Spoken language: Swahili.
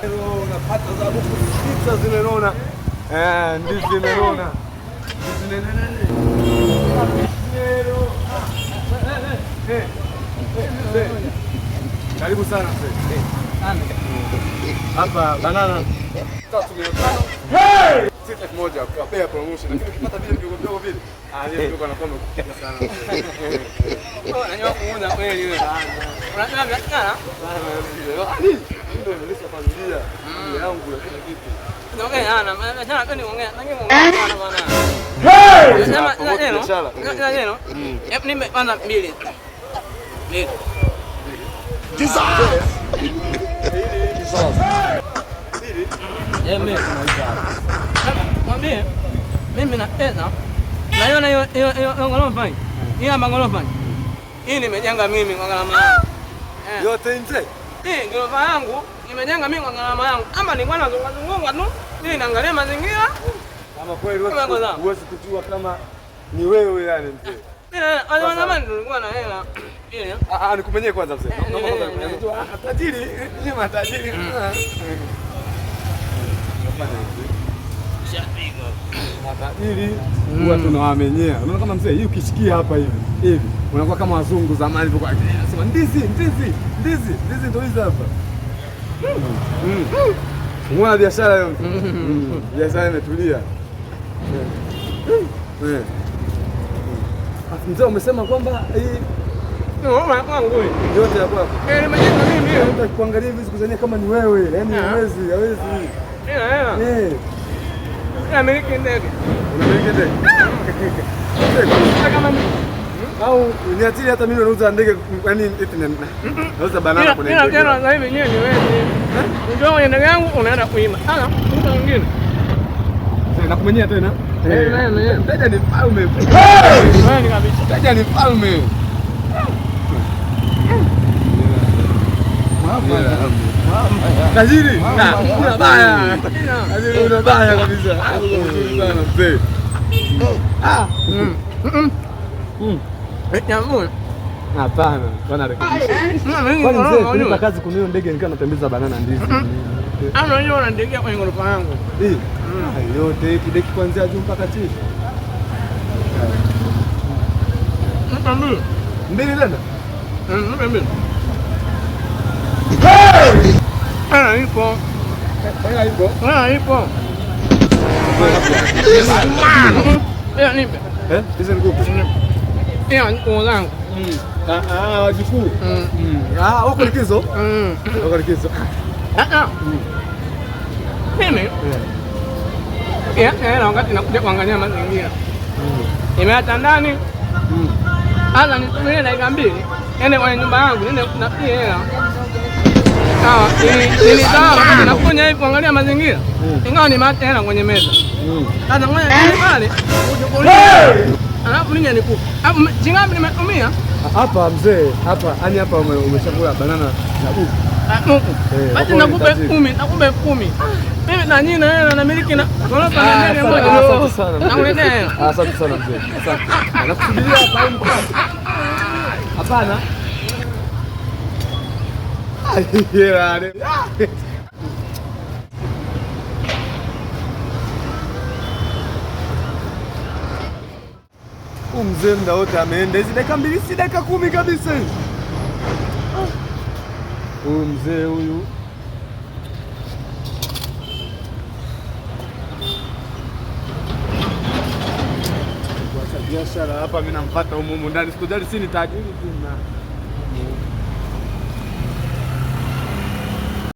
Unapata za buku sita zimenona. Eh, ndizi imenona. Ndizi nene. Eh, eh, karibu sana mzee. Hapa banana 3,500. Hey! Sita 1,000 kwa bei ya promotion, lakini ukipata vile vidogo vidogo vile, ah, vile vidogo anakuwa amekupiga sana. Unajua kuuza kweli wewe. Unajua biashara? Nini? Ndio nilisha familia yangu ya kila kitu. Naongea na biashara kwani ongea, lakini ongea bwana bwana. Hey! Sema Promote neno. biashara. Neno. Hebu nipe kwanza mbili. Mbili. Mbili. Mbili. Mwambie mimi na pesa. Naiona hiyo hiyo hiyo ghorofa hii. Hii hapa ghorofa. Hii nimejenga mimi kwa gharama yangu. Eh. Yote mzee. Hii ghorofa yangu nimejenga mimi kwa gharama yangu. Ama nilikuwa nazunguka zunguka tu, ili niangalie mazingira. Kama kweli Kama ngoza. huwezi kujua kama ni wewe yani mzee. Mimi na zamani tulikuwa na hela. Ile. Ah, ah, nikumenyee kwanza mzee. Naomba kwanza nikumenyee. Ah, tajiri, ni matajiri. Matajiri huwa tunawamenyea. Unaona kama mzee, hii ukishikia hapa hivi hivi unakuwa kama wazungu zamani walivyokuwa wanasema ndizi, ndizi, ndizi, ndizi ndio hizi hapa. Umeona biashara hiyo mzee? Biashara imetulia. Eh. Mzee umesema kwamba hii Ghorofa kwangu hii. yote ya kwako. Eh, nimejenga mimi. Mtu akikuangalia hivi sikuzania kama ni wewe, yaani hawezi, hawezi. Ila hela. Eh, Namiliki ndege. unamiliki ndege? Hata kama mimi. Au niachili hata mimi nauza ndege, yaani eti nauza banana kwenye Ila ndege. tena sasa hivi nyewe ni wewe. Unajua kwenye ndege yangu unaenda kuima. Sasa mtu mwingine. Mzee, nakumenyea tena. Eh, eh. Mteja ni mfalme. Wewe ni kabisa. Mteja ni mfalme. Tajiri, una baya. Tajiri una baya kabisa. Mzuri sana mzee. Ah. Nyambu. Hapana, bwana rekebisha. Kwani mzee kunipa kazi kununua ndege nikiwa natembeza banana ndizi. Ama unajua unandegea kwenye ghorofa yangu. Hii. Ah, yote hii kideki kuanzia juu mpaka chini. Nipe mbili. Mbili tena? Nipe mbili. Hela ipo. Hela ipo. Hela ipo. Hela nipe. Eh? Hizi nikupe. Hela nguo zangu. Ah, ah, wajukuu. Ah, wako likizo? Wako likizo. Ah, ah. Mimi hela wakati nakuja kuangalia mazingira. Nimeacha ndani. Sasa nitumie dakika mbili. Nende kwenye nyumba yangu, nende napigie hela. Sawa, nilisawa wakati nakunya hivi kuangalia mazingira. Ingawa nimeacha hela kwenye meza. Sasa ngoja niende pale uchukulie. Alafu ninyi nikupe. Alafu chingapi nimetumia? Hapa mzee, hapa yani hapa umeshakula banana na buku. Huku. Eh, Basi wako nakupa tajiri. 10,000, nakupa 10,000. Mimi na nyinyi na hela namiliki na ghorofa na ndege moja. Asante sana mzee. Nakuletea hela. Asante sana mzee. Asante. Nakusubiria hapa au mkate. Hapana. Hela. Huyu mzee muda wote ameenda, hizi dakika mbili si dakika 10 kabisa hizi. Huyu mzee huyu kuacha biashara hapa, mimi nampata humu humu ndani, sikujali si ni tajiri tena.